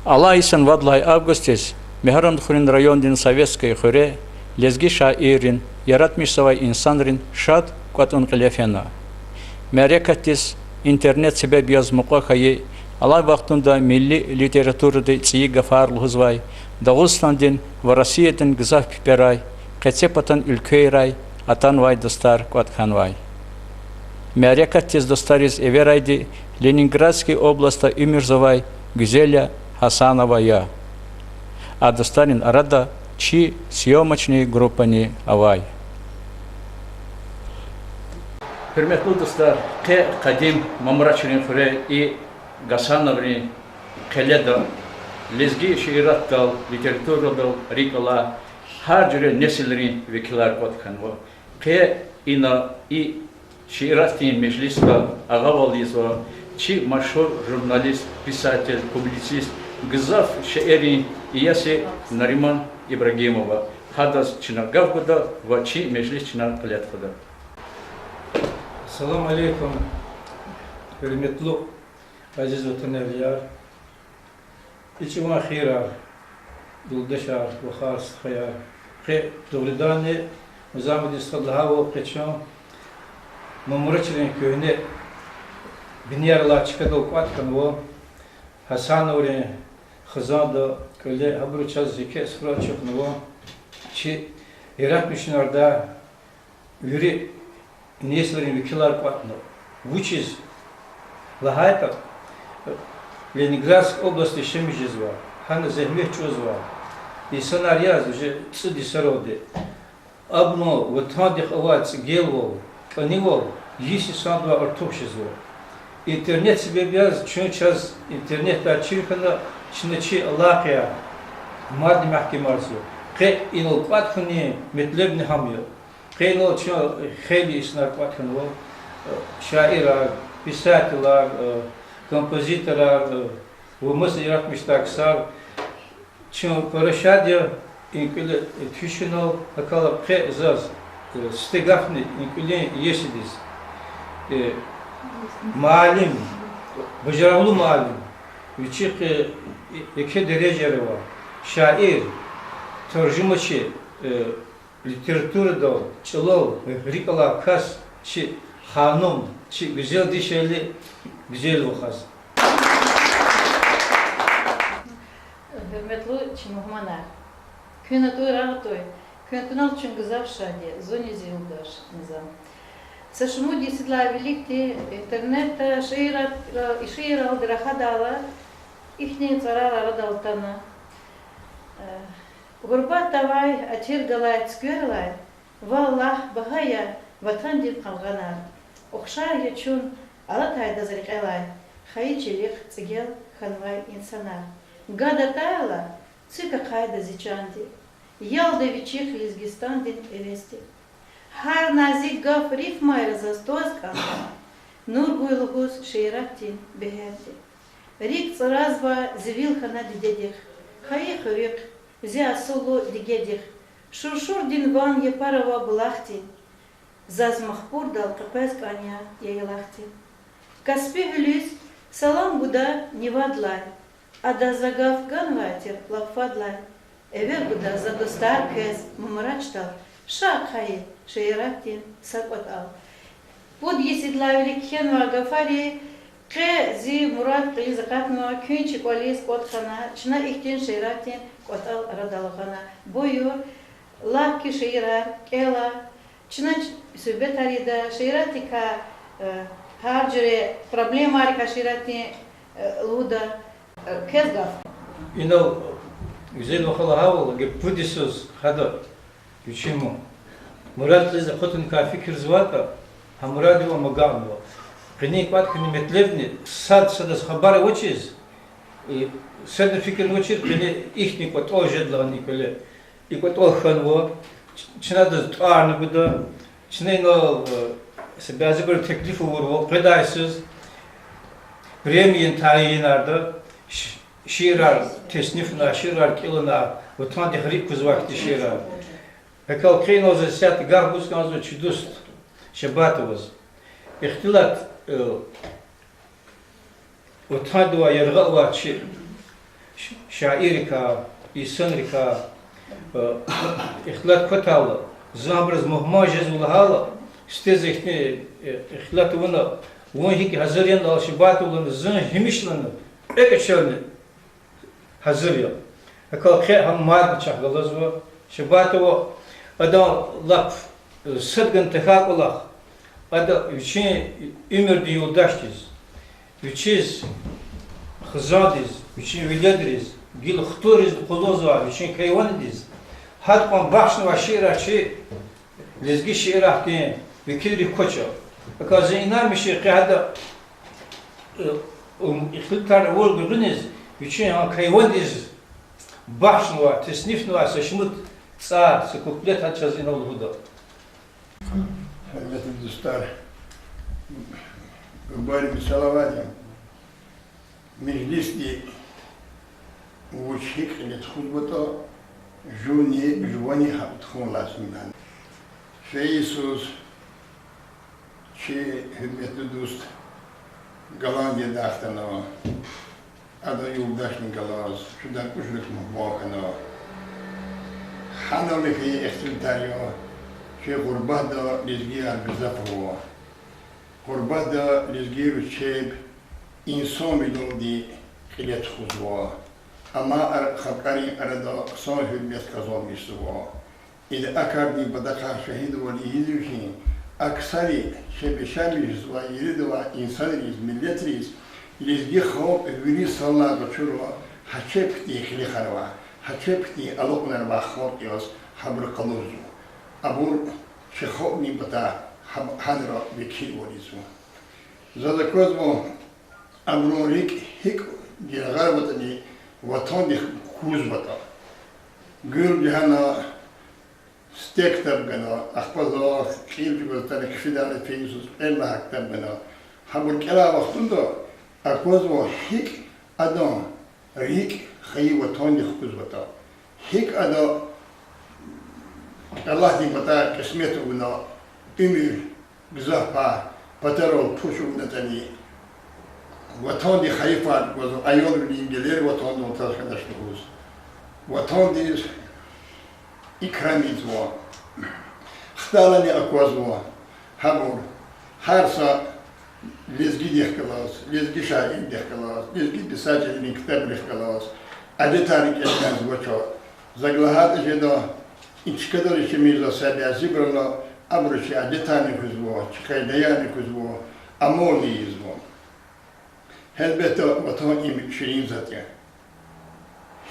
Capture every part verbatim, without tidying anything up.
Алай йисан вад лагьай августдиз Мегьарамдхуьруьн райондин Советское хуьре лезги шаиррин, яратмишзавай инсанрин шад кӀватӀун кьиле фена. Мярекатдиз интернет себеб яз мукьва хьайи, алай вахтунда милли литературада цӀийи гафар лугьузвай, Дагъустандин ва Россиядин гзаф пиперай, къецепатан уьлквейрай атанвай дустар кӀватӀ хьанвай. Мярекатдиз дустариз эверайди Ленинградский областда уьмуьрзавай Гуьзеля Гьасанова я. А дустарин арада чи съёмочный группани авай. Гьуьрметлу дустар, къе къадим Мамрачрин хуьре и Гьасановрин къеледа лезги шииратдал, литературадал рикӀ алай гьар жуьре несилрин векилар кӀватӀ хьанва. Къе ина и шииратдин межлисда агъавал ийизва чи машгьур журналист, писатель, публицист, гзаф шейэрин ияси Нариман Ибрагьимова. Гьадаз чна гаф гуда ва чи межлис чна кьиле тухуда. Салам алейкум, гьуьрметлу азиз ватанэгьлияр, ичӀиван хийирар, юлдашар, вахар, стхаяр. Къе дугъриданни, Музамеддин стхади лагьайвал, къе чун Мамрачрин куьгьне бинеяр алай чкадал кӀватӀ хьанва, Гьасановрин хизанда, кӀвале, гьабуру чаз еке суфра ачухнава, чи яратмишунар дай вири несилрин векилар кӀватӀна. Вучиз лагьайтӀа, Ленинградск областда яшамиш жезвай, гьана зегьмет чӀузвай инсанар яз уже цӀуд йисаралди. Абурун ватандихъ авай цӀигелвал, кӀанивал йис йисандивай артух жезва. Интернет себеб яз чун чаз интернетдай чир хьана, чна чи алакъаяр мадни мягькемарзава. Къе инал кӀватӀ хьунин метлебни гьам я. Къе инал чун хейлин инсанар кӀватӀ хьанва, шаирар, писателар, композиторар ва маса яратмишдай ксар. Чун пара шад я и кӀвале туьшинал, гьакӀ хьайила къе заз сифте гафни и кӀвалин иесидиз, муаллим, бажарагълу муаллим, вичихъ еке дережаяр авай шаир, таржумачи, литературадал, чӀалал рикӀ алай кас, чи ханум, чи гуьзел дишегьли Гуьзел вахаз. Гьуьрметлу чи мугьманар, куьн атӀуй, рагъ атӀуй, куьн атунал чун гзаф шад я, зунни зи юлдаш Низам. Са шумуд йисалай виликди интернетда шиират-, шииралди рахадайла ихьтин цӀарар арадал атана. Гъурбатда авай, атир галай цуькверилай, валлагь, багьа я ватандин къалгъанар. Ухшар я чун алатайдаз рекьелай, хайи чилихъ цӀигел хьанвай инсанар. Гад атайла, цуьк ахъайда зи чанди, ялда вичихъ Лезгистандин эвесди. Гьар назик гаф рифмайра заз тваз кӀанда, нур гуй лугьуз шииратдин бегьерди. РикӀ цӀразвай зи вил хьана дидедихъ, хайи хуьруьхъ, зи асуллу Дигедихъ, шуршурдин ван япара авай булахдин, заз махпурдал къекъвез кӀан я яйлахдин. Каспи вилиз салам гуда Невадлай, адаз за гаф ганвай тир лап фадлай. Эвер гуда за дустар квез Мамрачдал, ша ахъайи шииратдин са кӀватӀал. Пуд йисалай вилик кхьенвай гафари, къе зи мурад кьилиз акъатнава, куьн чи кӀвализ кӀватӀ хьана, чна ихьтин шииратдин кӀватӀал арадал гъана. Буюр, лап хьи шиирар кӀела, чна суьгьбетар ийида, шииратдикай, гьар жуьре проблемайрикай шииратдин лугьуда. Квез гаф. Инал Гуьзел ваха лагьайвал, гьа пуд йисуз гьада вичи мурад кьилиз акъатуникай фикирзавайтӀа, гьа мураддивай агакьнава. Къенин кӀватӀ хьунин метлебни сад садаз хабар авачиз, садни фикирнавачир къене ихьтин кӀватӀал жеда лагьана и кӀвале. И кӀватӀал хьанва, чна адаз тӀварни гуда, чна инал са бязибуру теклиф авурвал, къведай йисуз премияни тайинарда, шиирар теснифна, шиирар кӀелна, ватандихъ рикӀ кузвай хьтин шиирар. Гьакал къе инал заз исятда гаф гуз кӀанзава чи дуст Шабатоваз. Ихтилат, ватандивай яргъа авай чи Шаиррикай, инсанрикай, э, ихтилат кватайла, зун абуруз мугьман жезва лагьайла, сифте за ихьтин, э, ихтилат авуна, вун гьикӀ гьазур я лагьайла, Шабатовалана, зун гьамишалана, кьве кӀвачелни гьазур я. ГьакӀ хьайила къе гьам мадни чахъ галазва. Шабатова, ада лап, э, сад гана тахьай кӀвалах, ада вичин уьмуьрдин юлдашдиз, вичиз, хизандиз, вичин веледриз, гила хтулриз къуллугъзавай вичин кайвандиз гьадакьван бахшнавай шиирар чи лезги шииратдин векилрик квач. ГьакӀ хьайила зун инанмиш я, къе гьада, э, ум, ихтилатар авур гуьгъуьниз вичин гьа кайвандиз бахшнавай, теснифнавай са шумуд цӀар, са куплет гьада чаз инал лугьуда. Гьуьрметлу дустар, бубайрин салават я. Межлисди вуч гьикӀ кьиле тухузватӀа, жувни, жувани гьакӀ тухун лазим я. Фейи йисуз чи гьуьрметлу дуст Голландиядай хтанва. Адан юлдашни галаз, чун дакӀушрик мугьман хьанва. Гьанал хьайи ихтилатар я, чи гъурбатда лезгияр гзаф ава. Гъурбатда лезгийри чеб инсанвилелди кьиле тухузва. Амма ар-, халкьарин арада хъсан гьуьрмет къазанмишзава. Ида а кардин патахъай шагьидвал ийизвайди я, а ксари чеб яшамиш жезвай, ирид авай инсанриз, миллетриз, лезги халкь вири санлай къачурла, гьа чеб хьтин хилихар авай, гьа чеб хьтин алукьунар авай халкь яз гьабур къалурзава. Абур чи халкьдин патай гьаб-, гьанра векилвал ийизва. Заз аквазва, абурун рикӀ гьикӀ яргъарватӀани, ватандихъ кузватӀа. Гуьгъуьна сифте ктаб гана, ахпа заз кьил чӀугваз атана, кфидай фейи йисуз кьвед лагьай ктаб гана. Гьабур кӀелай вахтунда аквазва гьикӀ адан рикӀ хайи ватандихъ кузватӀа. ГьикӀ ада Аллагьдин патай кьисмет авуна, уьмуьр гзаф пай патарал пуч авунатӀани, ватандин хайи фад гваз, аялрин гелер ватандал таз хьанач лугьуз, ватандиз икрам ийизва. Хталани аквазва гьабур, гьар са лезгидихъ галаз, лезги шаирдихъ галаз, лезги писателрин ктабрихъ галаз адетар кӀелзавач. Заз лагьайтӀа жеда, и чкадал яшамиш жезвай са бязибурал абуру чи адетарни хуьзва, чи къайдаярни хуьзва, амални ийизва. Гьелбетда, ватан им ширин затӀ я.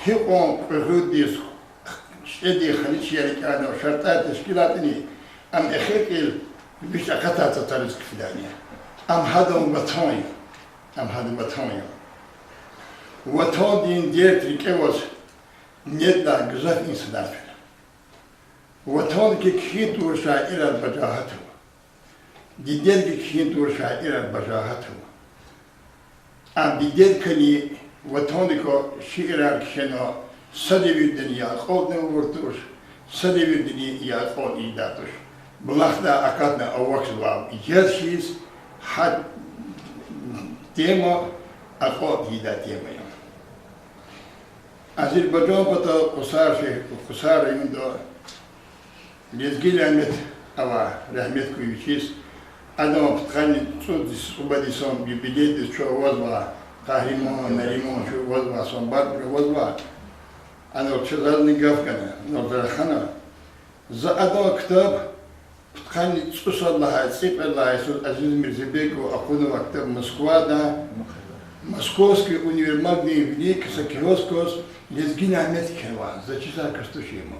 Гьикьван кьуьгъуьрдиз, чӀедин халичияр рикӀяй шартӀар тешкил авуртӀани, ам эхир кьил вич акъатай цатариз хъфидайди я. Ам гьадан ватан я. Ам гьадан ватан я. Ватандин дерт рикӀе аваз недай гзаф инсанар фена. Ватандик кхьин тавур шаирар бажагьат ава. Дидедик кхьин тавур шаирар бажагьат ава. Ам дидедикайни ватандикай шиирар кхьена, са девирдани я акьалтӀна авур туш, са девирдани я акьалтӀ ийидай туш. Булахдай акъатна авахьзавай яд хьиз, гьа тема акьалтӀ ийидай тема я. Азербайжан патал Къусар шегь-, Къусар районда Лезги Няметов ава, рагьмет хьуй вичиз. Адан пудкъанни цӀуд йис-, цӀубад йисан юбилейдиз чун авазвай, Къагьриман, Нариман, чун авазвай, Санбатбур авазвай. Анал чаз зазни гаф гана, анал за рахана. За адан ктаб пудкъанни цӀусад лагьай, цӀикьвед лагьай йисуз Азиз Мирзабекова акъуднавай ктаб Москвада, Московский универмагдин вилик са киосказ Лезги Няметов кхьенвай, за чизвай кас туш им.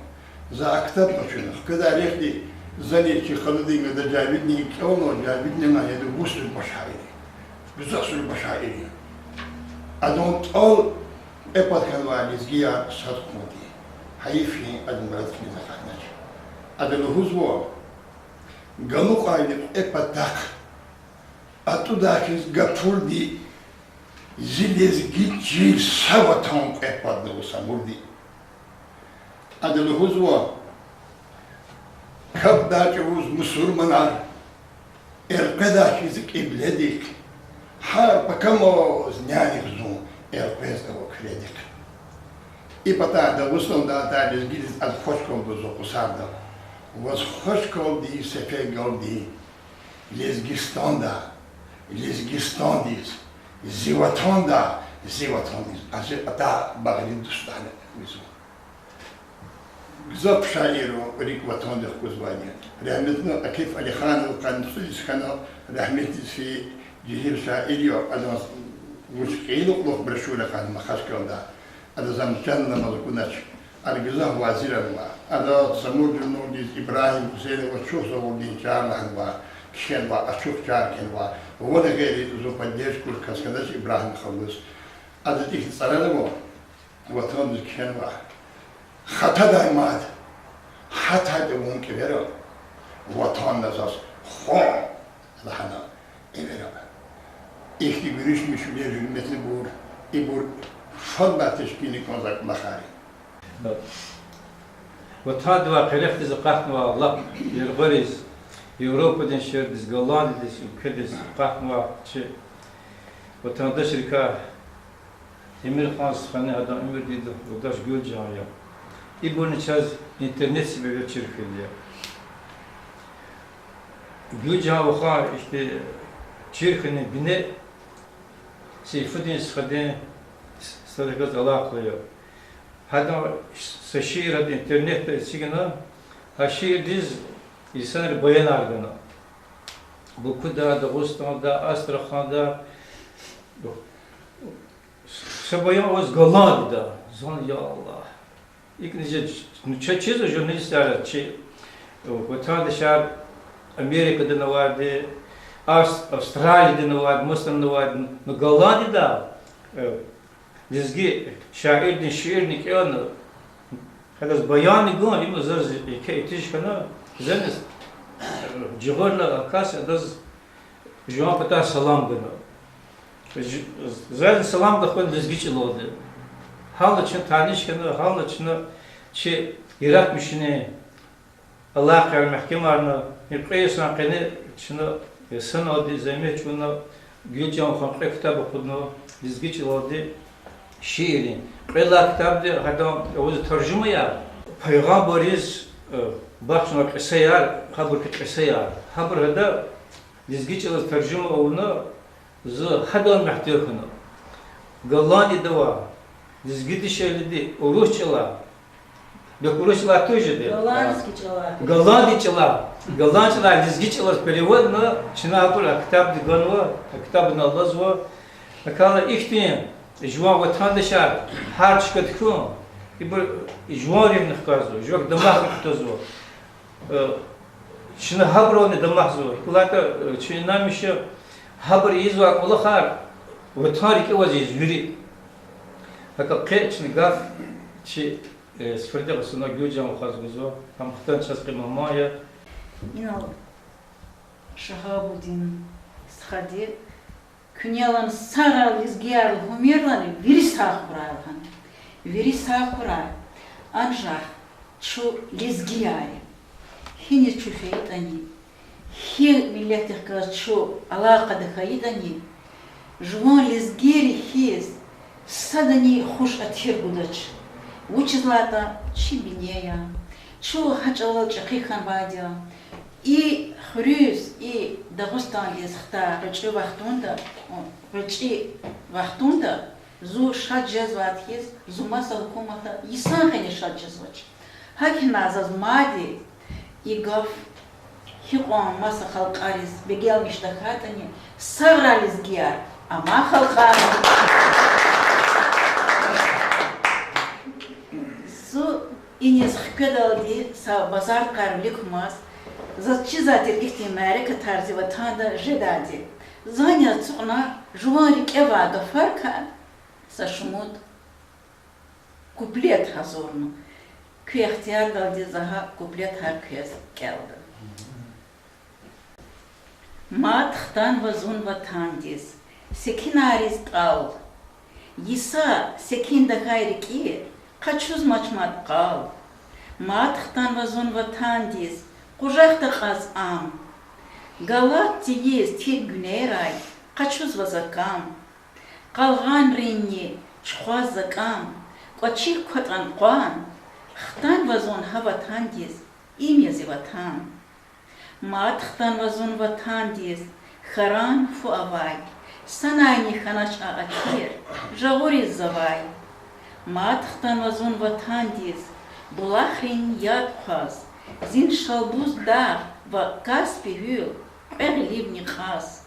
За а ктаб къачуна, хкведай рехъди зани чи халудин гада Жавидни кӀелна, Жавидни ана яда вусур башаир. Гзаф сур башаир я. Адан тӀал кьве пад хьанвай лезгияр сад хъувуна. Гьайиф хьи, ада мурад кьилиз акъатнач. Ада лугьузва: галукьайла кьве патахъ атӀудай хьиз гапурди, зи лезги чил, са ватан кьве пад лугьуз амурди. Ада лугьузва: капӀдай чӀавуз мусурманар элкъведай хьиз кьибледихъ, гьар пакамаз нянихъ зун элкъвез ава куьредихъ. И патай Дагъустанда атай лезгидиз ада хваш калдзава Къусарда. Ваз хваш калди сефергалди Лезгистанда, Лезгистандиз, зи ватанда, зи ватандиз. Ази ата багъри дустана визва. Гзаф шаиррин рикӀ ватандихъ кузвайди я. Рагьметлу Акиф Алиханован къанни цӀуд йис хьана, рагьметдиз фейи жегьил шаир я, адан вуч кьейила кьулухъ брошюра хьана Махачкъалада. Адаз ам чан ламаз акунач, ар гзаф вазир ава. Ада Самур журналдиз Ибрагьим Гьусейноваз чухсагъулдин чар лагьанва, кхьенва, ачух чар кхьенва. Вада гъейри зун поддержкадиз кас хьанач Ибрагьим халудиз. Ада ихьтин цӀарар ава, ватандиз кхьенва. Хатадай мад, гьатайтӀа вун кӀевера, ватанна заз хва лагьана эвера. Ихьтин гуьруьшмишунин гьуьрметлубур, ибур шадвилер тешкилна кӀанзавай кӀвалахар я. Ватандивай къерехдиз акъатнавай, лап яргъариз, Европадин шегьерриз, Голландиядиз, уьлкведиз акъатнавай чи ватандашрикай Эмирхан стхани, адан уьмуьрдин юлдаш Гуьлжан я. Ибурни чаз интернетдин себеб чир хьайиди я. Гуьлжан вахан ихьтин чир хьайи бине Сейфудин стхадин, стхадихъ галаз алакъалу я. Гьадан са шиир гьада интернетда эцигна, гьа шиирдиз инсанри баянар гана. Бакуда, Дагъустанда, Астраханда, са баян аваз Голландияда. Зун, я Аллагь. ИкӀ низ, ну, чаз чизва журналистар, чи, э, ватандашар Америкадани авайди, Авс-, Австралиядани авайди, масанни авайди, ну, Голландияда, э, лезги шаирдин шиирни кӀелна, гьадаз баянни гун, им заз еке ихтияж хьана, зани, э, жагъурна а кас, адаз жуван патай салам гана. Ж-, зазни салам гахъун лезги чӀалалди. Гьална чна таниш хьана, гьална чна чи яратмишунин алакъаяр мягькемарна, и кьве йисан къене чна, э, саналди зегьмет чӀугуна, Гуьлжан вахан кьве ктаб акъудна лезги чӀалалди шииррин. Кьвед лагьай ктабди гьадан авазва таржумаяр, пайгъамбарриз, э, бахшнавай кьисаяр, гьабурукай кьисаяр. Гьабур гьада лезги чӀалаз таржума авуна, зун гьадан мягьтел хьана. Голландияда авай лезги дишегьлиди урус чӀала, бес урус чӀала туш жеди? Голландский чӀала. Голландский чӀала. Голландский чӀалай лезги чӀалаз переводна, чна абур а ктабди ганва, а ктабни алазва. Акала ихьтин жуван ватандашар гьар чкадал хьун, ибур жуван руьгьни хкажзава, жувак дамахни кутазва. Э, чна гьабурални дамахзава. ГьикӀ лагьайтӀа, э, чун инанмиш я, гьабуру ийизвай кӀвалахар ватан рикӀе аваз ийизва вири. ГьакӀ къе чна гаф чи, э, Сефердикь Гьасаназ, Гуьлжан вахаз гузва, ам хтана чаз къе мугьман я. Инал Шагьабудин стхади, куьне аламаз сагърай лезгияр лугьумир лагьана, вири сагъ хьурай лагьана. Вири сагъ хьурай, анжах чун лезгияр я. Гьиниз чун фейитӀани, гьи миллетдихъ галаз чун алакъада хьайитӀани, жуван лезгийри хьиз, садани хуш атир гудач. Вучиз лагьайтӀа чи бине я, чун гьа чӀалал чӀехи хьанвайди я. И хуьруьз, и Дагъустандиз хтай гъвечӀи вахтунда, гъвечӀи вахтунда зун шад жезвайди хьиз, зун маса гьукуматда йисан къене шад жезвач. ГьакӀ хьана заз мад и гаф гьикьван маса халкьариз бегенмиш тахьайтӀани, сагърай лезгияр, амай халкьар. Зун иниз хкведалди са базар къарвилик кумаз, заз чизвай тир ихьтин мярекатар зи ватанда жедайди. Зани ацукьна жуван рикӀе авай гафарикай са шумуд куплет гьазурна. Куь ихтиярдалди за гьа куплетар квез кӀелда. Мад хтанва зун ватандиз секинарин тӀал, йиса секин тахьай рикӀи къачузмач мад къал. Мад хтанва зун ватандиз къужахда кьаз ам, галат тийиз тир гуьнейрай къачузва за кам. Къалгъанринни чухваз за кӀам, Кӏвачихъ кватӏан къван, хтанва зун гьа ватандиз, им я зи ватан. Мад хтанва зун ватандиз, хьран фу авай, санайни хьанач а атир, жагъуриз завай. Мад хтанва зун ватандиз, булахрин яд хъваз, зин Шалбуз дагъ ва Каспи гьуьл, кьве гъиливни кьаз.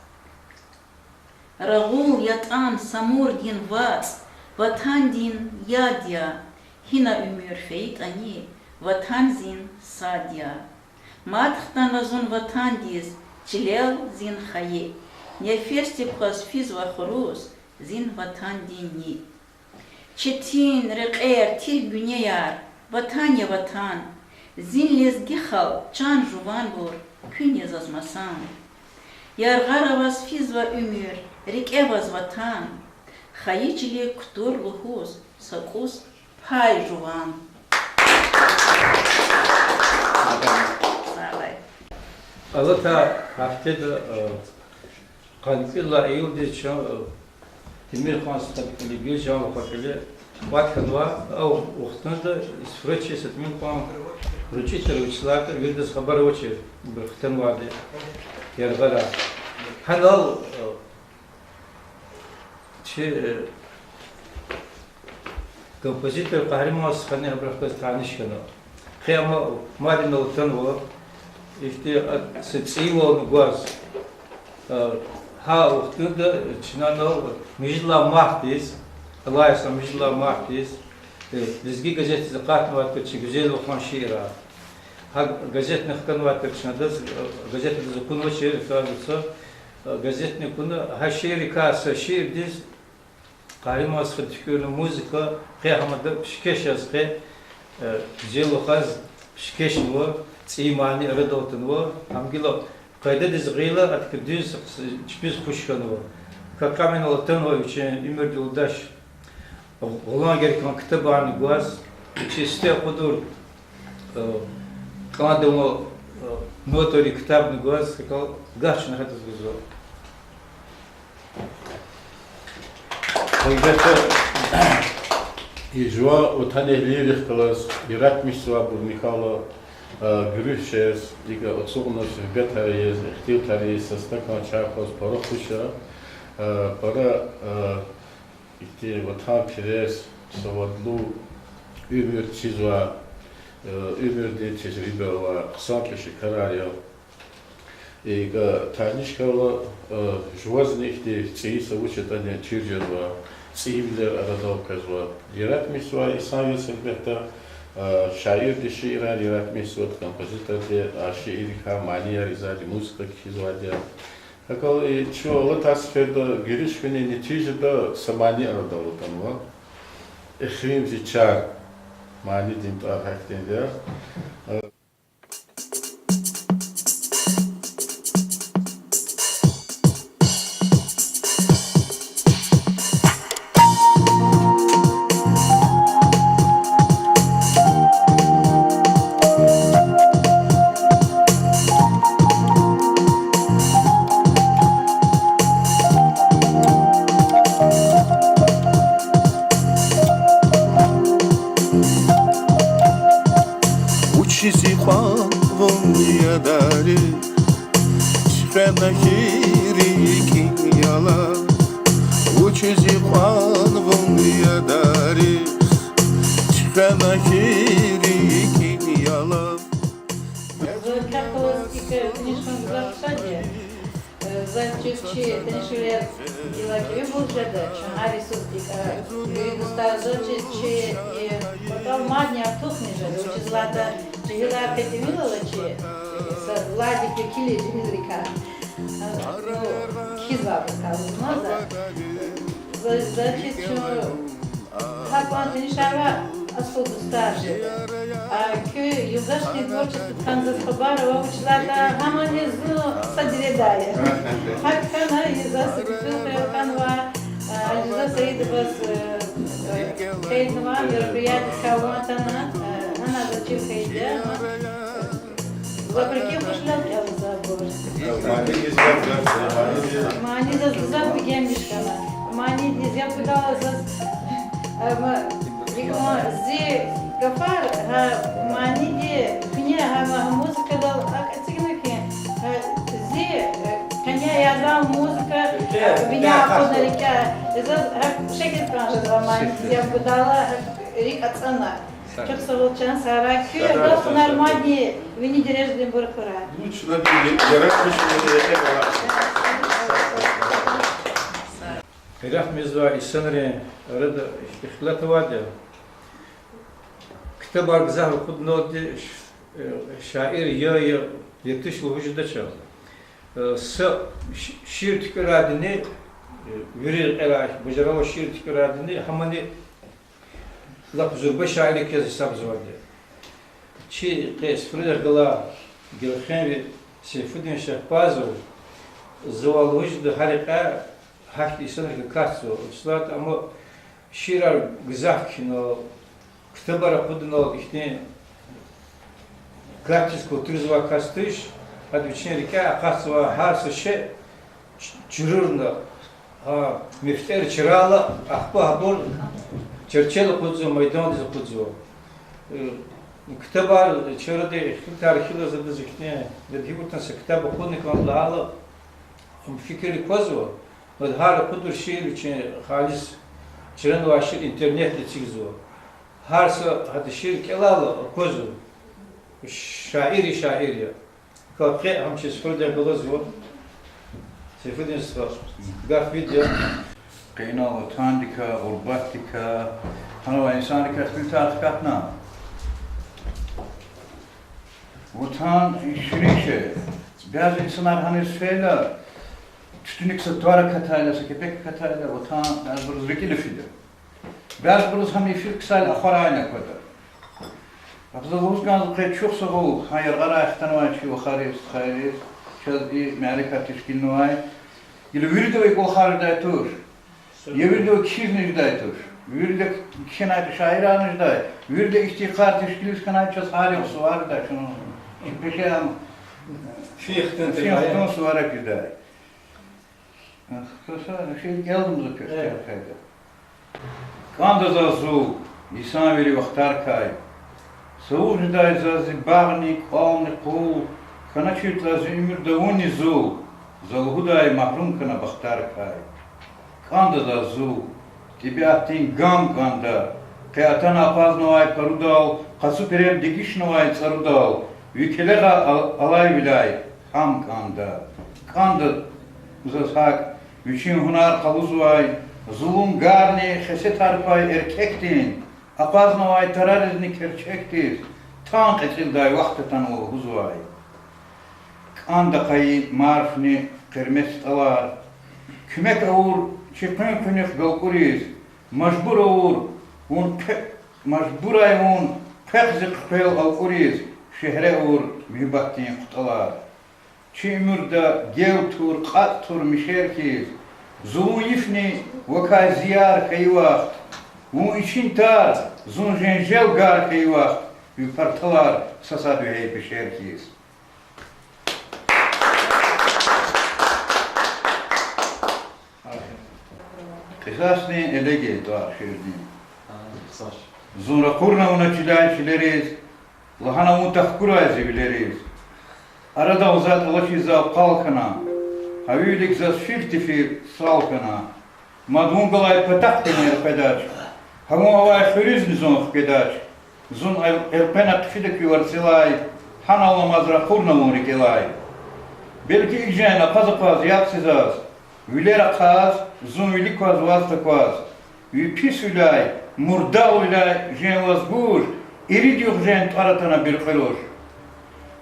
Рагъул ятӏан Самурдин вацӏ, ватандин яд я, гьина уьмуьр фейитӏани, ватан зин сад я. Мад хтанва зун ватандиз, чилел зин хайи, нефесдик кваз физва хуруз, зин ватандин ни. Четин рекьер, тир гуьнеяр, ватан я ватан, зин лезги халкь, чан жуванбур, куьн я заз масан. Яргъара аваз физва уьмуьр, рикӏе аваз ватан, хайи чилик кутур лугьуз, са кӏус пай жуван. Алатай гьафтеда, э, къанни кьил лагьай июлдиз чун, э, Темирхан стхадин кьили, Гуьлжан вахан кьили кӏватӏ хьанва, а вахтунда исфрачи са Темирхан ручӏи тир вучиз лагьайтӏа, виридаз хабар авачир, ибур хтанвайди яргъара. Гьанал, э, чи, э, композитор Къагьриман стхани гьабурухъ галаз таниш хьана. Къе ам мадни атанва, ихьтин, а, са цӏийивални гваз. Э, гьа вахтунда чна инал муьжуьд лагьай мартдиз, алай йисан муьжуьд лагьай мартдиз, э, Лезги газетдиз акъатнавай тир чи гуьзел вахан шиирар. Гьа газетни хканвай тир чна адаз, э, газетдиз акунвачир, оказывается, э, газетни акуна, гьа шииррикай са шиирдиз Къагьриман стхади туькӏуьрна музыка, къе гьам ада пишкеш яз къе, э, гуьзел вахаз пишкешнава, цӏийи мани арадал атанва, гьам гила къайдадиз гъайила, адакай дуьз чпиз хуш хьанва. Какаминал атанва вичин уьмуьрдин юлдаш, гъ-, гъуьлуьн герекан ктабарни гваз, вичи сифте кьуд, э, кӏанда авай, э, нотайрин ктабни гваз, какал гагь чна гьадаз гузва. Гьелбетда, и жуван ватанэгьлийрихъ галаз яратмишзавайбурни хьайила, э, гуьруьш жез, икӏ ацукьна суьгьбетар ийиз, ихтилатар ийиз, са стакан чай хъваз пара хуш я, э, пара, э, ихьтин ватанперес, савадлу, уьмуьр чизвай, э, уьмуьрдин тежриба авай, хъсан кӏвалахар я. Икӏ таниш хьайила, э, жувазни ихьтин цӏийи са вуч ятӏани чир жезва, цӏийивилер арадал къвезва. Яратмишзавай инсан яз, гьелбетда, э, шаирдин шиирар яратмишзавайди, композиторди, а шииррикай манияр ийизвайди, музыка кхьизвайди я. Гьакӏ хьайила, э, чун алатай сеферда гуьруьш хьунин нетижада са мани арадал атанва. Эхиримжи чар манидин тӏвар гьахьтинди я. Вучиз икьван вун ядари, чуьхвена хьи рикӏин ялав? Вучиз икьван вун ядари, чуьхвена хьи рикӏин ялав? Заз квез икӏ танишун гзаф шад я. Э, заз чиз чи танишвилер гила кӏевебур жеда, чун гьар йисуз икӏ, э, вири дустар, заз чиз чи, э, патав мадни артухни жеда, вучиз лагьайтӏа жегьилар къе тӏимил алачир, э, са лагьайдик векилар жегьилрикай. Э, ну, кхьизвайбурукай лугьузва за. Заз, заз чиз чун гьакӏ кван танишарнавай аслу дустар жеда. А куь юлдашдин творчестводикай заз хабар ава, вучиз лагьайтӏа гьамни зун са дередай я. Гьакӏ хьана, и заз са куьтягь хвел хьанва, а, Алирза Саидоваз, э, э, хьайитӏа мероприятиедикай ван атана, э, ана заз чир хьайиди я. Вопреки хушвилел кӏелзавайбур. Манидиз гзаф, манидиз. Мани заз гзаф бегенмиш хьана. Манидиз я пудала заз, э, ма, Зи гафар, гьа маниди, куьне гьа музыкадал акӀ эцигна хьи, гьа зи, э, къене язан музыка, э, вине акъудна рикӀе. Заз гьа шегьер кӀан жезва маниди, зи гудала гьа рикӀ ацӀана. Чухсагъул, чан сагърай. Куь гафунар мадни вини дережадинбур хьурай. Лучше нам яратмишун рекье галаз. Кьирах мезва инсанрин арада ихтилат авайди я. Ктабар гзаф акъудуналди ш-, э, шаир я, я, я туш лугьуз жедач. Э, са ш-, шиир туькӀуьрайдини, э, вири рекьерай бажаралди шиир туькӀуьрайдини, гьамани лап зурба шаир хьиз гьисабзавайди я. Чи къе суфрадихъ галай гелхенви Сейфудин Шагьбазов, завай лугьуз жеда, гьа рекье гьахьтин инсанрик акатзава. Услад, амма шиирар гзаф кхьинал, ктабар акъудунал ихьтин качество тур-, тур-, тузвай кас туш, ада вичин рикӀе акъатзавай гьар са шей ч-, чурурна, гьа мефтӀер чрайла, ахпа гьабур черчел акъудзава, майдандиз акъудзава. Э, ктабар чарада ихтилатар хьиз, адаз ихьтин, ада гьикӀ ятӀани са ктаб акъудна кӀанда лагьайла, ам фикирда аквазва, ада гьар акъудур шиир вичин халис чранвай шиир интернетда эцигзава. Гьар са гьадан шиир кӀелайла аквазва, шаир я, шаир я. Къе гьам чи суфрадихъ галазва. Сейфудин стха, гаф вид я. Къе инал ватандикай, гъурбатдикай, гьанавай инсанрикай ихтилатар хкатна. Ватан ширин шей. Бязи инсанар гьаниз фейила, туьтуьник са твар акатайла, са кепек акатайла, ватан бязибуруз рикӀел фида. Бязибуруз гьам йифиз ксайла ахварайни аквада. Ахпа за лугьуз кӀанзава, къе чухсагъул гьа яргъарай хтанвай чи вахариз, стхайриз, чаз и мярекат тешкилнавай. Гила вирида и кӀвалахар жедай туш. Я вирида кхьизни жедай туш. Вирида кхьенайтӀа шаирарни жедай. Вирида ихьтин йикъар тешкилиз хьанайтӀа чаз гьар югъ сувар жедай чун. Чи пеше ам фин хтун суварак жедай. Са, са шиир кӀелзава за квехъ, кӀелхъайда. КӀанда заз зул, йисан вири вахтарикай. Цавуз жедай заз зи багъни, кӀвални, къул, хьаначиртӀа зи уьмуьрда вунни зул, за лугьудай магьрум хьана бахтарикай. КӀанда заз зул, тӀебиатдин гам кӀанда, къе атана акъвазнавай парудал, къацу пирем дегишнавай цӀарудал, ви келегъа ал-, алайвиляй гьам кӀанда. КӀанда заз гьакӀ, вичин гьунар къалузвай, зулумгарни хесетар квай эркекдин акъвазнавай тараризни керчекдиз тан кьецӀилдай вахт атанва лугьузвай. КӀанда къайи марфни къирмет тӀалар, куьмек авур чи къуьн-къуьнуьхъ галкӀуриз, мажбур авур вун хъве-, мажбурай вун хъвехъ зи хъвел алкӀуриз, шегьре авур муьгьуьббатдин хъутӀалар. Чи уьмуьрда гел тур, кьатӀ тур мишер хьиз, зулун йифни вакай зияр хьайи вахт, вун ичин тар, зун женжел гар хьайи вахт, ви парталар са сад вегьей пешер хьиз. Кьисасдин элеги тӀвар шиирдин. Зун ракъурна вуна чиляй чилериз, лагьана вун тахкурай зи вилериз. Арадал затӀ алачиз зав къал хьана, гьа ви вилик заз фир-тефир сал хьана. Мад вун галай патахъ гьина элкъведач, гьа вун авай хуьруьзни зун хкведач. Зун эл-, элкъвена хъфида куь варцелай, гьаналламаз ракъурна вун рикӀелай. Белки икӀ жен акъваз-акъваз яб це заз, вилер ахъаз, зун вилик кваз ваз такваз. Ви писвиляй, мурдалвиляй жен ваз гуж, ирид югъ жен тӀвар атана биркьуь руш.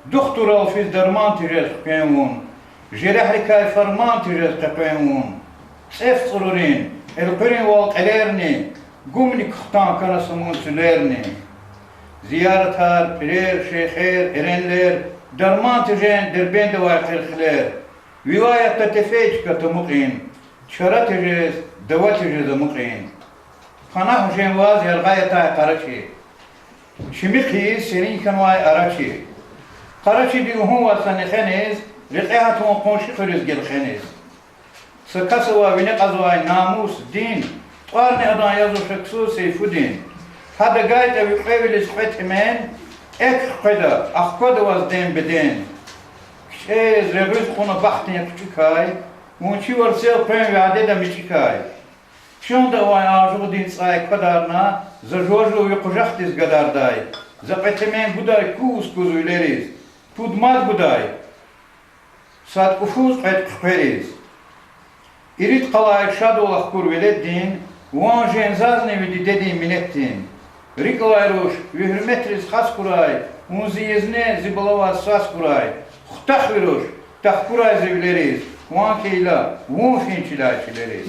Духтурал физ дарман тежез хквен вун, жерягьрикай фарман тежез къекъвен вун. ЦӀеф цӀурурин, элкъуьрин вал кьелерни, гумни кухтан кана са вун цуьлерни. Зияратар, пирер, шейхер, эренлер, дарман тежен Дербентда авай хъел-хъилер. Вилаятда тефей чка тамукьин, чара тежез, дава тежез амукьин. Панагь жен ваз яргъай атай Къарачи, чими хъийиз серин хьанвай Арачи. Къарачиди лугьун ваз са нехериз, рекье гьат вун къунши хуьруьз гелхениз. Са кас ава вине кьазвай намус, дин, тӀварни адан язва шаксуз Сейфудин. Гьада гайитӀа ви кьве вилиз кьве тӀимен, экв хъведа, ахквада ваз дем-беден. КичӀез регъуьз кьуна бахтин хъуьчӀикай, вун чи варцел къвен вядеда мичӀикай. Чанда авай ажугъдин цӀай квадарна, за жува-жув ви къужахдиз гадардай. За кьве тӀимен гудай куз-куз вилериз, пуд мад гудай сад кӀуфуз кьвед хъуькъвериз. Ирид къалай шадвал ахкур веледдин, ван жен зазни ви дидедин минетдин. РикӀ алай руш, ви гьуьрметриз хас хьурай, вун зи езне, зи балаваз свас хьурай. Хутахвируш, тахкурай зи вилериз, кван хьайила, вун фин чиляй чилериз.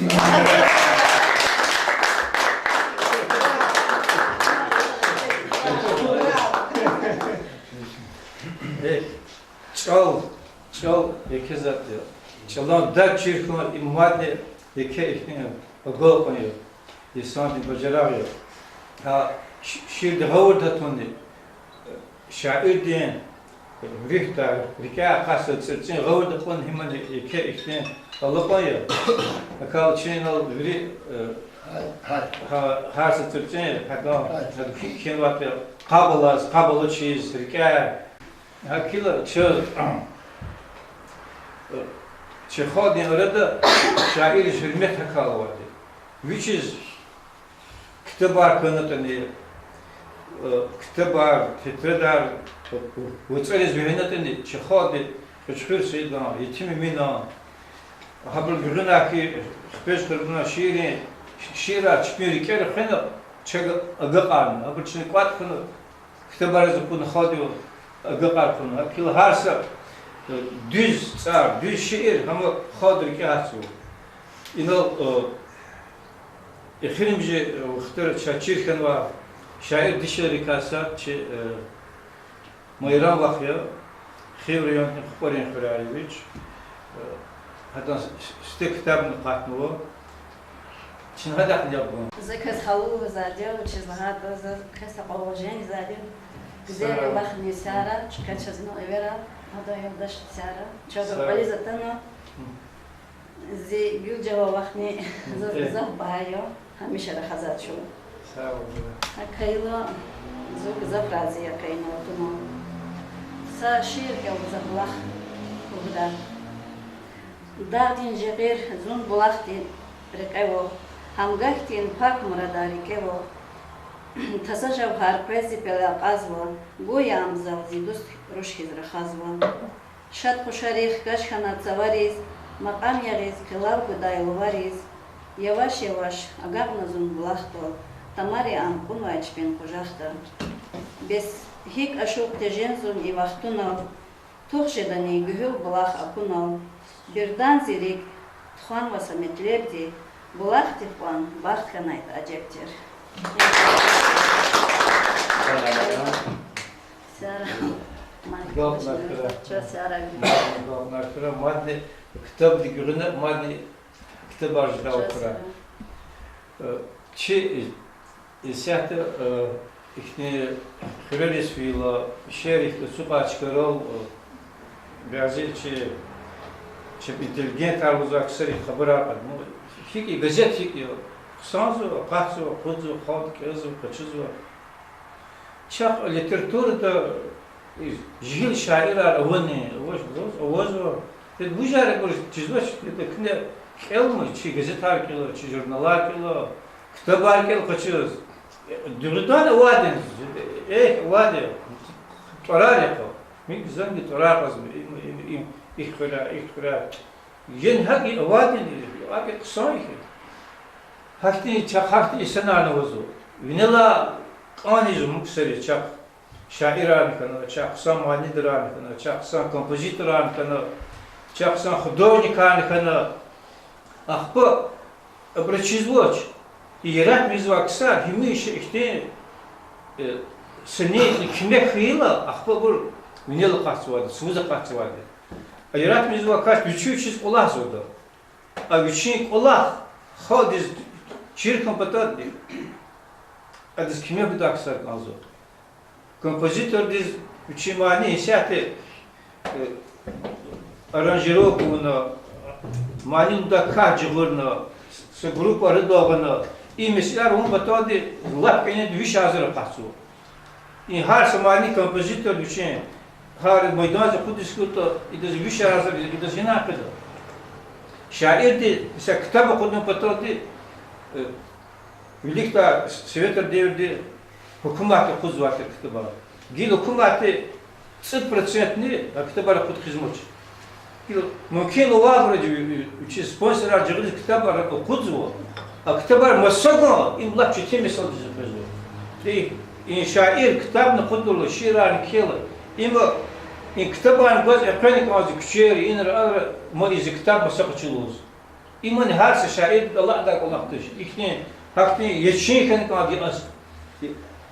ЧӀал, чӀал еке затӀ я. ЧӀалан дад чир хьун, им мадни еке ихьтин агалкьун я, инсандин бажарагъ я. Гьа ши-, шиирди гъавурда тунни, шаирдин руьгьдай, рикӀяй акъатзавай цӀурцӀин гъавурда кьун гьамни еке ихьтин алакьун я. Акал чи инал вири, гьа, гьар са цӀурцӀин гьадан, гьадан кхьенвай къаб алаз, къаб алачиз, рикӀяй. ГьакӀ хьайила чи, чи халкьдин арада шаирриз гьуьрмет гьакӀ алайди. Вичиз ктабар хьанатӀани, ктабар, тетрадар, вацӀариз вегьенатӀани, чи халкьди Кьуьчхуьр Саидан, Етим Эминан, гьабурун гуьгъуьнай хьи, Хпеж Къурбанан шиирин, шиирар чпин рикӀера хвена, чаз агакьарна, гьабур чна кӀватӀ хьана, ктабариз акъудна, халкьдив агакьар хьана. ГьакӀ хьайила гьар са дуьз цӀар, дуьз шиир гьам халкьдин рикӀе гьатзава. Инал эхиримжи вахтара чаз чир хьанвай шаир дишегьлийрикай сад чи Майран вах я, Хив райондин ХупӀарин хуьряй я вич. Гьадан сифте ктабни акъатнава. Чна гьадахъни яб гун. За квез халу лугьузвайди я, вучиз лагьайтӀа за квез са къвалав жени зайди. Гуьзел вахтни сяра, чкачазни эвера, гьадан юлдаш сяра. Чаз кӀвализ атана. Зи гуьлжагьал вахтни заз гзаф багьа я, гьамиша рахазвай чун. ГьакӀ хьайила, зун гзаф рази я къе инал атунал. Са шиир кӀелда за, булах лугьудай. Дагъдин жигъир зун булахдин рекье вух, гьамга хьтин пак мурадар рикӀе вух. Таса жавгьар къвез зи пелел кьазва, гуй ам зал зи дуст руш хьиз рахазва. Шад-къушари хкаж хьана цавариз, макьам ягъиз, къилав гудай лувариз. Яваш-яваш агакьна зун булахдал, тамари ам кьунвай чпин къужахда. Бес гьикӀ ашукь тежен зун и вахтунал, тух жедани гуьгьуьл булах акунал. Бирдан зи рикӀ тухванва са метлебди, булахдик кьван бахт хьанайтӀа ажеб тир. Сяра. Чаз сяра. Мадни ктабдик гуьгъуьна, мадни ктабар жедайвал хьурай. Чи исятда ихьтин хуьрериз фейила, шииррихъ ацукьай чкайрал, бязи чи, чи интеллигентар лугьузвай ксарихъ хабарар кьада. Ну, гьикӀ я, газет гьикӀ я, хъсанзава, акъатзава, акъудзава, халкьди кӀелзава, къачузва. Чахъ литературада жегьил шаирар авани, аваз, авазва. Вужар абур чизвач, куьне кӀелмиш, чи газетар кӀела, чи журналар кӀела, ктабар кӀела къачуз. Дугъриданни авайди я, эхь, авайди я, тӀварар я кьван. Михьзанди тӀварар кьазва, им, им, им, ихъ хуьрай, ихъ хуьрай. Ен гьакӀ авайди я, акӀ хъсан я. Гьахьтин чахъ, гьахьтин инсанарни авазва. Винелай кӀанзава муксари чахъ. Шаирарни хьана, чахъ хъсан манидарарни хьана, чахъ хъсан композиторарни хьана, чахъ хъсан художникарни хьана. Ахпа абур чизвач. И яратмишзавай ксар гьамиша ихьтин, э, са ни куьмек хьайила, ахпа абур винел акъатзавайди, цавуз акъатзавайди. А яратмишзавай кас вичи вичиз кӀвалахзавайди. А вичин кӀвалах халкьдиз чир хьун патал, адаз куьмек гудай ксар кӀанзава. Композитордиз вичин мани исятда, э, аранжировка авуна, мани лугьудай кас жагъурна, са группа арадал гъана, И месэлаяр авун паталди лап кӀаник виш агъзур акъатзава. И гьар са мани композитор вичин гьар майдандиз акъудиз хьайитӀа, идаз виш агъзур, идаз гьина къведа. Шаирди са ктаб акъудун паталди, э, виликдай советрин девирда гьукуматди акъудзавай тир ктабар. Гила гьукуматди цӀуд процентни а ктабар акъуд хизматчи. Гила мумкин авайбуру ви-, ви-, вичин спонсорар жагъириз ктабар акъудзава, а ктабар маса гун, им лап четин месэладиз къвезва. И, и шаир ктабни акъудайла, шиирарни кхьейла, им, и ктабарни гваз экъвена кӀанзава куьчейра, инра, анра, ма и зи ктаб маса къачу лугьуз. Имни гьар са шаирдин алакьдай кӀвалах туш. Ихьтин, гьахьтин ячин хьана кӀанда, ас-,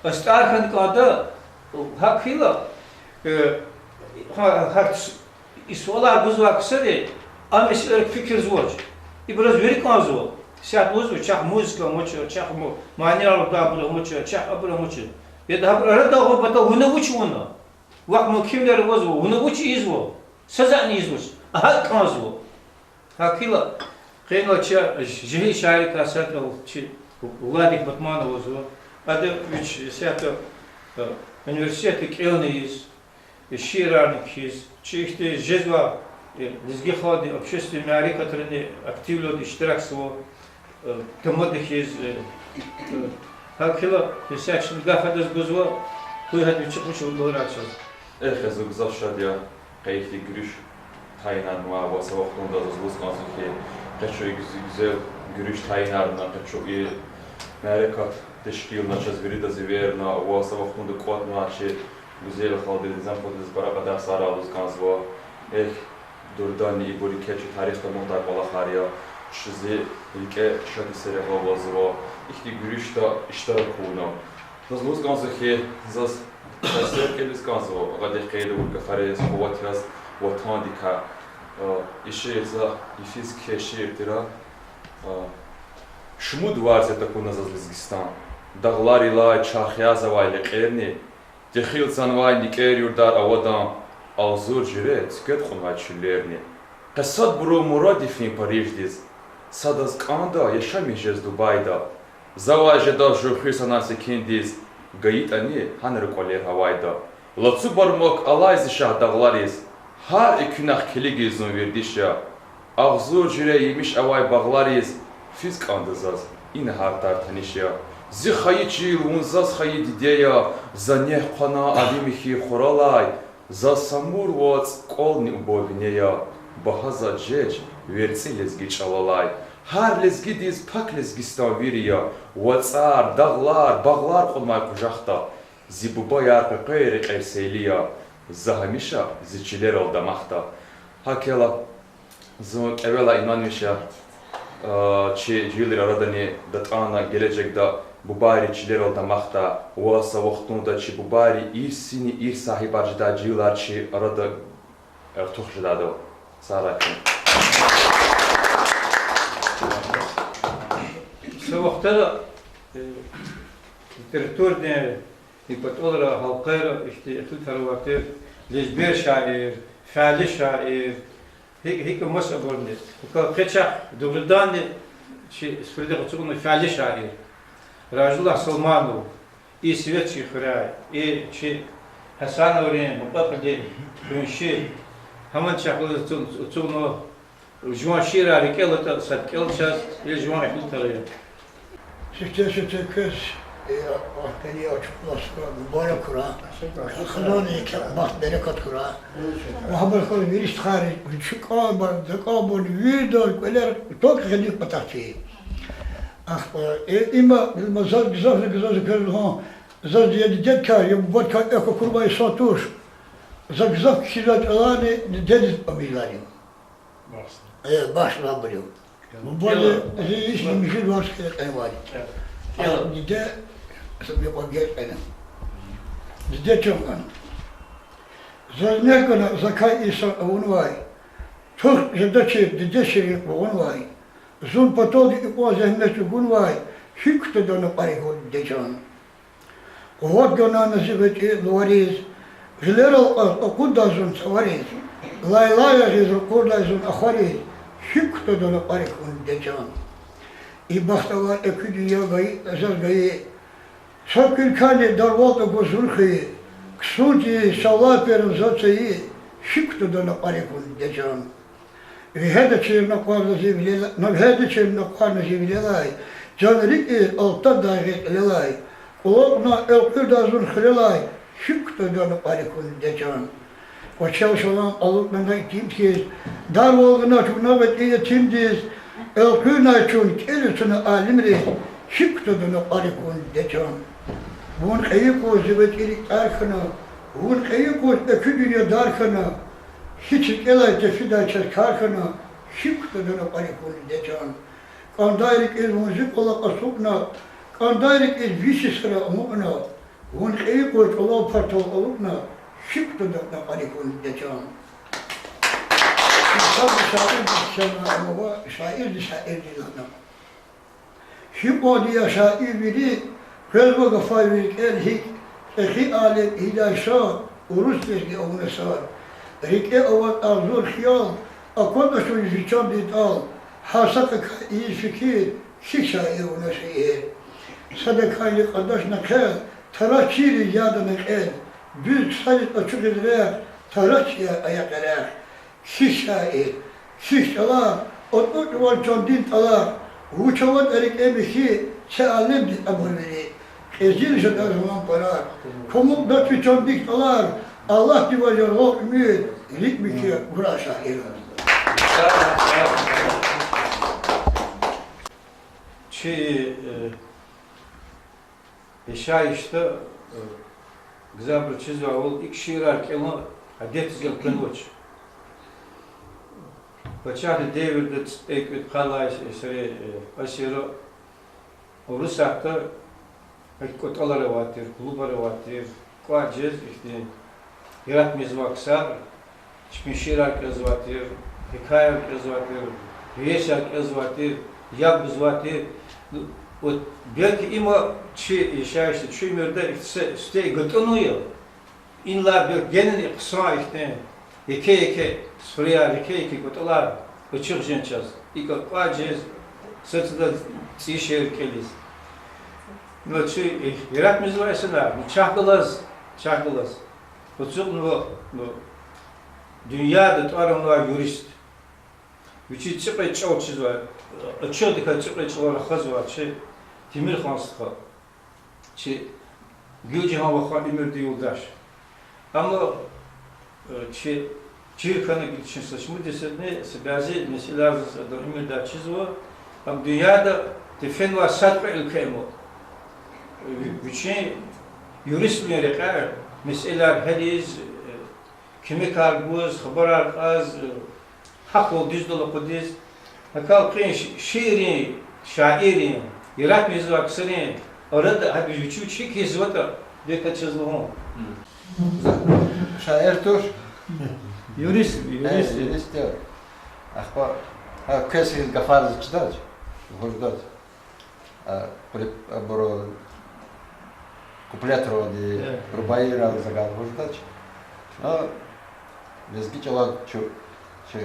астӀар хьана кӀанда, гьакӀ хьайила, э, гьа-, гьахьтин и суалар гузвай ксари а месэлайрик фикирзавач. Ибуруз вири кӀанзава. Исятда лугьузва, чахъ музыка амач, чахъ ма-, манияр лугьудайбур амач, чахъ абур амач. Яда гьабур арадал гъун патал вуна вуч авуна? Вахъ мумкинвилер авазва, вуна вуч ийизва? Са затӀни ийизвач. АгьакӀ кӀанзава. ГьакӀ хьайила, къенлай чи жегьил шаиррикай сад чи Владик Батманов авазва. Ада вич исятда, э, университетда кӀелна ийиз, э, шиирарни кхьиз, чи ихьтин жезвай, э, лезги халкьдин общественный мярекатрани активвилелди иштиракзава, э, тамада хьиз, э, э, гьакӀ хьайила, исятда чна гаф адаз гузва, къуй гьада вичи къуч лугьурай чаз. Эхь, зун гзаф шад я, къе ихьтин гуьруьш тайинарнавай ва са вахтунда заз лугьуз кӀанзава хьи, къе чун и гуьз-, гуьзел гуьруьш тайинарна, къе чун и мярекат тешкилна, чаз виридаз эверна ва са вахтунда кӀватӀна чи гуьзел халкьдиз, низам халкьдиз пара кьадар сагърай лугьуз кӀанзава. Эхь, дугъриданни ибур еке чи тарихда амукьдай кӀвалахар я, чаз зи рикӀе шад гьиссер эгьалзава ихьтин гуьруьшда иштирак авуна. Заз лугьуз кӀанзава хьи, заз са шиир кӀелиз кӀанзава, агъадихъ къейд авур гафариз, къуват яз, Ватандикай. Э, и шиир за йифиз кхьей шиир тир. Э, шумуд варз я такуна заз Лезгистан, дагъларилай чарх язавай лекьерни, техил цанвай никӀер югъдар авадан, агъзур жуьре цуьквед кьунвай чуьллерни. Къе садбурун мурад я фин Париждиз, садаз кӀанда яшамиш жез Дубайда. Завай жеда жув хуьй санал секиндиз, гайитӀани гьанра кӀвалер гьавайда. Лацу бармак алай зи шагь дагълариз, гьар экуьнахъ килигиз зун вердиш я. Агъзур жуьре емиш авай багълариз, физ кӀанда заз, ина гьар тар таниш я. Зи хайи чил, вун заз хайи диде я, за негь хъвана ави михьи хуралай, заз Самур вацӀ кӀвални убан вине я, багьа заз жеч верцӀи лезги чӀалалай. Гьар лезгидиз пак Лезгистан вири я, вацӀар, дагълар, багълар кьунвай къужахда. Зи бубаяр къекъвей рекьер сейли я, за гьамиша зи чилерал дамахда. ГьакӀ хьайила, зун кӀевелай инанмиш я, а, чи жегьилрин арадани датӀана гележегда бубайрин чилерал дамахдай ва са вахтунда чи бубайрин ирсини ирс сагьибар жедай жегьилар чи арада артух жедайдал. Сагърай хьи. Са вахтара, э, литературадин и паталра, халкьара ихьтин эхтилатар авай тир: лезбер шаир, фяли шаир, гьи-, гьикӀ масабурни. Къе чахъ дугъриданни чи суфрадихъ ацукьнава фяли шаир Ражидуллагь Салманов, и Советский хуьряй, и чи Гьасановрин мукьва-кьилин къунши, гьамни чахъ галаз ацукь-, ацукьнава. Жуван шиирар рикӀел атӀа, сад кӀел чаз, и жуван эхтилатар я. Сифте-сифте квез, э, вахтани ачухласра мубарак хьурай. Хизанрин еке бахт-берекат хьурай. Ва гьабурухъ вири стхайри, вичи кӀанбур, за кӀанбур, виридаз кӀвалер тӀвар хьайи патахъди. Ахпа, э, има, има заз гзаф, гзаф квез лугьун, заз я дидедикай, я бубадикай экв акурвай инсан туш. За гзаф кхьизвай чӀаларни дидедиз памир я. Э, бахшнабуру. Бубади зи ишни михьиз варз хьайила кьенвайди. Диде са мукьва-кьилиз кьена. Диде чан хьана. Заз негьана закай инсан авунвай, тух жедачир диде ширин къугъунвай, зун паталди икьван зегьмет чӀугунвай, гьикӀ кутада накьварик вун, диде чан. Къуват гана на зи гъвечӀи лувариз, гъилерал кьаз акъуддай зун цавариз, лайлай ягъиз ракъурдай зун ахвариз, гьикӀ кутада накьварик вун, диде чан. И бахтавар экуь дуьнья гайи, заз гайи. Са куьлкани дарвалтӀа гуз зун хьайи, ксунтӀи савлай перм заз цайи, ши кутада накьвари хьун, диде чан. Вегьедачир накьварна зи вилелай, на вегьедачир накьварна зи вилелай, чан рикӀиз алтадай гъил кьилелай, кьулухъна элкъуьрдай зун хилелай, ши кутада накьвари хьун, диде чан. Квачел салам алукӀна на итим хьиз, дарвал гнач вуна гъвечӀи ятимдиз, элкъуьрнай чун кӀелиз туна алимриз, ши кутада накьвари хьун, диде чан. Вун кьейи къуз зи гъвечӀи рикӀ тӀар хьана, вун кьейи къуз экуь дуьнья дар хьана, гьич рикӀелай тефидай чаз кар хьана, ши кутада накьвари хьун, диде чан. КӀандай рикӀиз вун зи кӀвалах кьасукьна, кӀандай рикӀиз вич йисара амукьна, вун кьейи къуз чӀулав партал алукьна, ши кутада накьвари хьун, диде чан. Саби шаирдиз чан ава, шаирди шаирди лагьана. Гьикьванди я шаир вири, къвезва гафар ви рикӀел гьикӀ, чӀехи алем ийидай ша, урус лезги авуна сар. РикӀе аваз агъзур хиял, аквадач вун ви чандин тӀал, гьар са къакай ийиз фикир, кхьихь, шаир, вуна шиир. Садакайни кьадач на хъел, тарач чирин яда на кьел, дуьз ксариз ачух ийиз рехъ, тарач я ая къерех. Кхьихь, шаир, кхьихь чӀалар, атӀуцӀ ваз чандин тӀалар, вуч аватӀа рикӀе михьи, це алемдиз абур вири. Кьезил жеда жуван парар, кумукьдач ви чандик тӀалар, Аллагьди ваз яргъал уьмуьр, рикӀ михьи, гурай шаир. Чи, э, яшайишда, э, гзафбуру чизвайвал, икӀ шиирар кӀелун адетдиз элкъвенвач. Пачагьдин девирда, цӀекӀуьд-къад лагьай сери, э, асирра Урусатда гьакӀ кӀватӀалар авай тир, клубар авай тир, кӀватӀ жез ихьтин яратмишзавай ксар чпин шиирар кӀелзавай тир, гьикаяр кӀелзавай тир, пьесаяр кӀелзавай тир, яб гузвай тир. Ну, вот, белки има чи яшайишда, чи уьмуьрда ихьтин са сифте гатӀунун я. Инлай белки генани хъсан ихьтин еке-еке суфраяр, еке-еке кӀватӀалар ачух жен чаз, икӀ кӀватӀ жез, сад-садаз цӀийи шиир кӀелиз. Ну, чи яратмишзавай инсанар, ну, чахъ галаз, чахъ галаз ацукьнава, ну, дуьньяда тӀвар авунвай юрист. Вичиз цӀикьвед чӀал чизвай, ачухдикай цӀикьвед чӀалал рахазвай чи Темирхан стха. Чи Гуьлжагьан вахан уьмуьрдин юлдаш. Амма, э, чи чир хьана гила чин са шумуд йисарни са бязи месэлаяр заз адан уьмуьрдай чизва. Ам дуьньяда тефенвай сад кьве уьлкве ама, э, ви-, вичин юриствилин рекьяй месэлаяр гьялиз, э, куьмекар гуз, хабарар кьаз, э, гьахъвал дуьздал акъудиз, гьакӀ кьван ши-, шииррин, шаиррин, яратмишзавай ксарин арада гьабур вич-вич гьикӀ ийизватӀа, бес чаз лугьун. Шаир туш? Юрист, э, юрист. Юрист я. Ахпа, гьа, квез хьиз гафар заз чидач, лугьуз жедач. А, при-, абуру куплетралди, э, рубаиралди за гаф лугьуз жедач. А, лезги чӀалал чу-, чи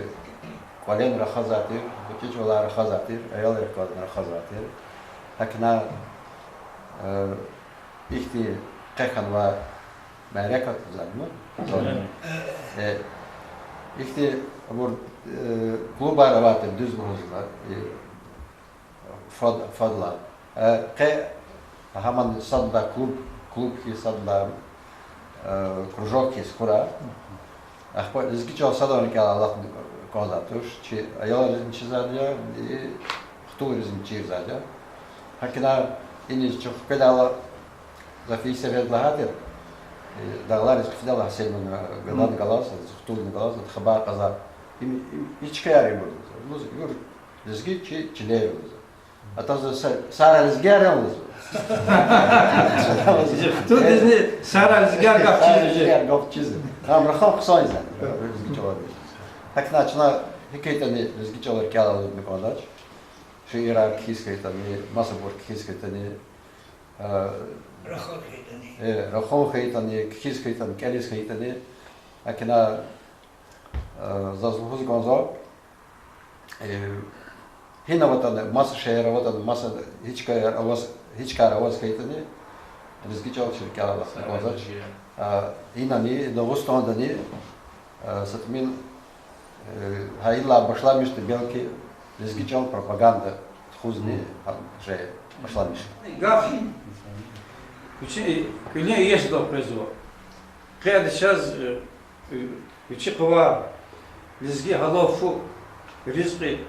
кӀвален рахазвай тир, гъвечӀи чӀалал рахазвай тир, аялрихъ галазни рахазвай тир. ГьакӀ хьана, э, ихьтин къе хьанвай мярекат заз, ну, э, ихьтин абур, э, клубар авай тир, дуьз лугьузва, и, фад-, фадлай. Э, къе гьаман сад лагьай клуб, клуб хьиз, сад лагьай, э, кружок хьиз хьурай. Ахпа лезги чӀал садан рикӀелай алатна кӀанзавайди туш, чи аялризни чизвайди я, и хтулризни чирзавайди я. ГьакӀ хьана иниз чун хкведайла, за фейи сеферда лагьай тир, э, дагълариз хъфидайла Гьасейман, э, гадани галаз, хтулни галаз, хабар кьазва. Им, им, и чкаяр ибур, лугьуз, ибур лезги чи чилер я лугьуз. Атаз са-, сагърай лезгияр я лугьуз. Хтулдизни сагърай лезгияр гаф чизва. Сагърай лезгияр гаф чизва. Ам рахан хъсан я за, лезги чӀалал. ГьакӀ хьана чна гьикӀ хьайитӀани лезги чӀалал рикӀелай алудна кӀанзавач. Шиирар кхьиз хьайитӀани, масабур кхьиз хьайитӀани, э, э, рахун хьайитӀани, кхьиз хьайитӀани, кӀелиз хьайитӀани. ГьакӀ хьана, э, заз лугьуз кӀанзава, э, Гьина аватӀани, маса шегьер аватӀани, маса гьич кар аваз, гьич кар аваз хьайитӀани, лезги чӀал чи рикӀел алаз кӀанзавач. А, инани, Дагъустандани, а, са тӀимил, э, гьа идалай башламишда, белки лезги чӀал пропаганда тухузни, а, жей башламиш. Гаф вичин кӀвалин иесидал къвезва. Къе ада чаз, э, э, вичи къвар, лезги гьалал фу, ризкьи,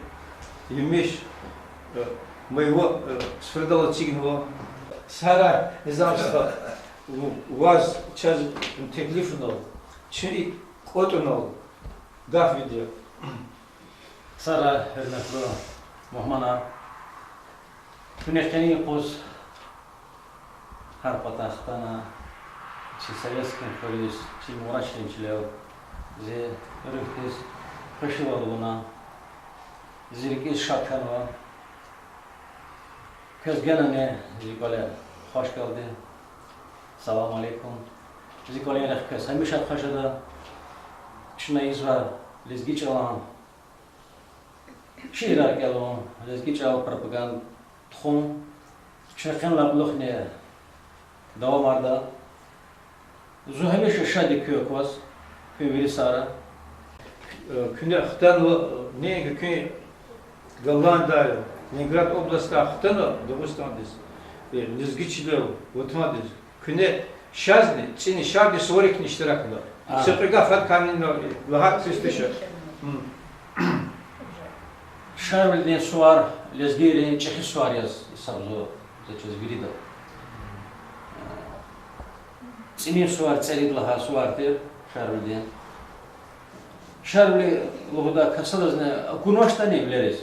емиш, э, майва, э, суфрадал эцигнава. Сагърай, Низам стха, ваз чаз теклифунал, чи и кӀватӀунал гаф веде. Сагърай, гьуьрметлу мугьманар. Куьне къенин юкъуз гьар патахъ хтана, чи Советский хуьруьз, чи Мугърачлин чилел зи руьгьдиз хвешивал авуна, зи рикӀиз шад хьанва. Квез генани зи кӀвале хвашгелди, салам алейкум. Зи кӀвалин рехъ квез гьамиша хвешада. Чна ийизвай лезги чӀалан шиирар кӀелун, лезги чӀал пропаганда тухун, чна къенлай кьулухъни давамарда. Зун гьамиша шад я куьн акваз, куьн вири сагърай. Э, куьне хтанва, э, неинки куьн Голландиядиз, Ленинград областдай хтана Дагъустандиз, э, лезги чилел, ватандиз. Куьне шазни, цӀини шарни суварикни иштиракна. А. Са кьве гаф гьада камина лагьайтӀа, куьз туш. Шарвилидин сувар лезгийрин чӀехи сувар яз гьисабзава, за чиз вирида. ЦӀинин сувар, цӀерид лагьай сувар тир Шарвилидин. Шарвили лугьудай кас адазни акунвачтӀани вилериз.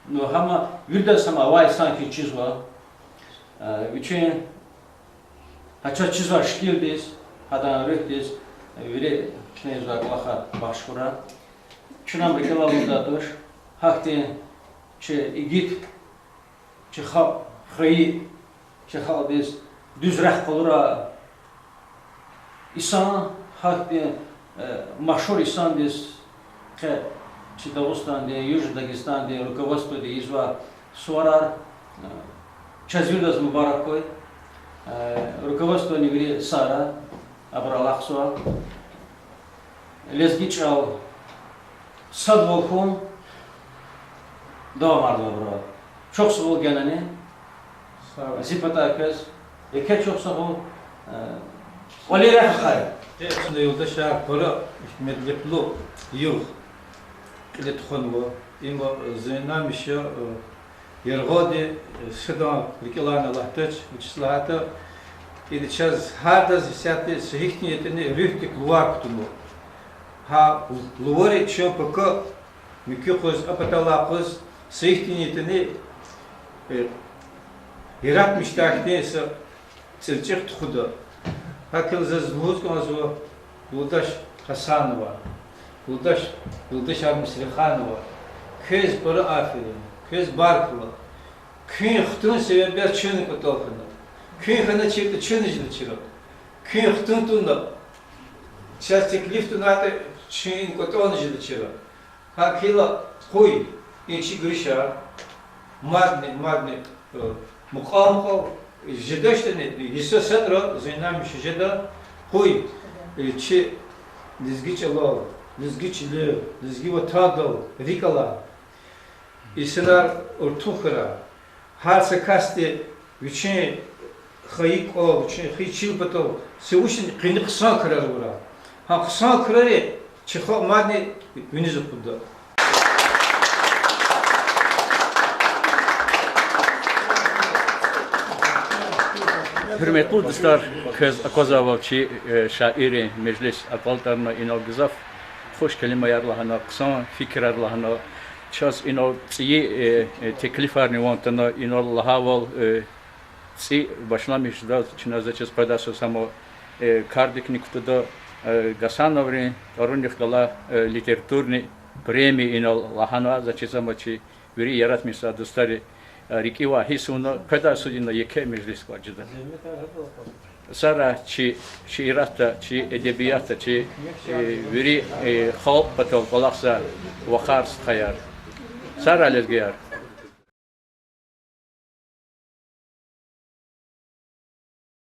Ну, гьама виридаз гьама авай инсан хьиз чизва. Вичин гьа чаз чизвай шикилдиз, гьадан руьгьдиз, вири чна ийизвай кӀвалахар бахш хьурай. Чна ам рикӀелай алудайди туш, гьахьтин чи игит, чи халкь хайи, чи халкьдиз дуьз рехъ къалурай инсан, гьахьтин, э, машгьур инсандиз къе чи Дагъустандин, Южный Дагестандин руководстводи ийизвай суварар, э, чаз виридаз мубарак хьуй. Э, руководствони вири сагърай, абур алахъзава. Лезги чӀал садвал хьун давамарзавайбур. Чухсагъул генани. Зи патай квез еке чухсагъул, э, кӀвалин рехъ ахъая. Юлдашар, пара муькуьбурлу югъ кьиле тухванва. Им Зайнамиш я, э, яргъалди, э, садан рикӀелай алатдач, вучиз лагьайтӀа ида чаз гьардаз исятда са гьихьтин ятӀани руьгьдик лувар кутунва. Гьа лувари чун пака муькуь къуз, а паталай къуз са гьихьтин ятӀани, э, яратмишдай хьтин са цӀилчӀихъ тухуда. ГьакӀ хьайила заз лугьуз кӀанзава, юлдаш Гьасанова, юлдаш, юлдашар Мисриханова, квез пара аферин, квез баркалла. Куьн хтун себеб яз чун кӀватӀал хьана. Куьн хьаначиртӀа чунни жедачир. Куьн хтун тавуна, чаз теклиф тавунайтӀа, чун кӀватӀални жедачир. ГьакӀ хьайила къуй и чи гуьруьшар мадни, мадни, э, мукьвал-мукьвал жедачтӀани, йиса садра Зайнамиша жеда, къуй, э, чи лезги чӀалал, лезги чилел, лезги ватандал рикӀ алай инсанар артух хьурай. Гьар са касди вичин хайи кӀвал, вичин хайи чил патал са вучин къени хъсан крар авурай. Гьа хъсан крари чи халкь мадни виниз акъудда. Гьуьрметлу дустар, квез аквазвайвал чи, э, шаиррин межлис акьалтӀарна, инал гзаф хуш келимаяр лагьана, хъсан фикирар лагьана, чаз инал цӀийи, э, э, теклифарни ван атана, инал лагьайвал, э, цӀи башламишзава, чна заз чиз къведай са сама, э, кардикни кутада, э, Гьасановрин тӀварунихъ галай, э, литературный премия инал лагьана, заз чиз ама чи вири яратмишзавай дустари, э, рикӀивай гьисс авуна, къведай суз ина еке межлис кӀватӀ жеда. Сагърай чи шииратда, чи эдебиятда, чи, э, вири, э, халкь патал кӀвалахзавай вахар, стхаяр. Сагърай, лезгияр.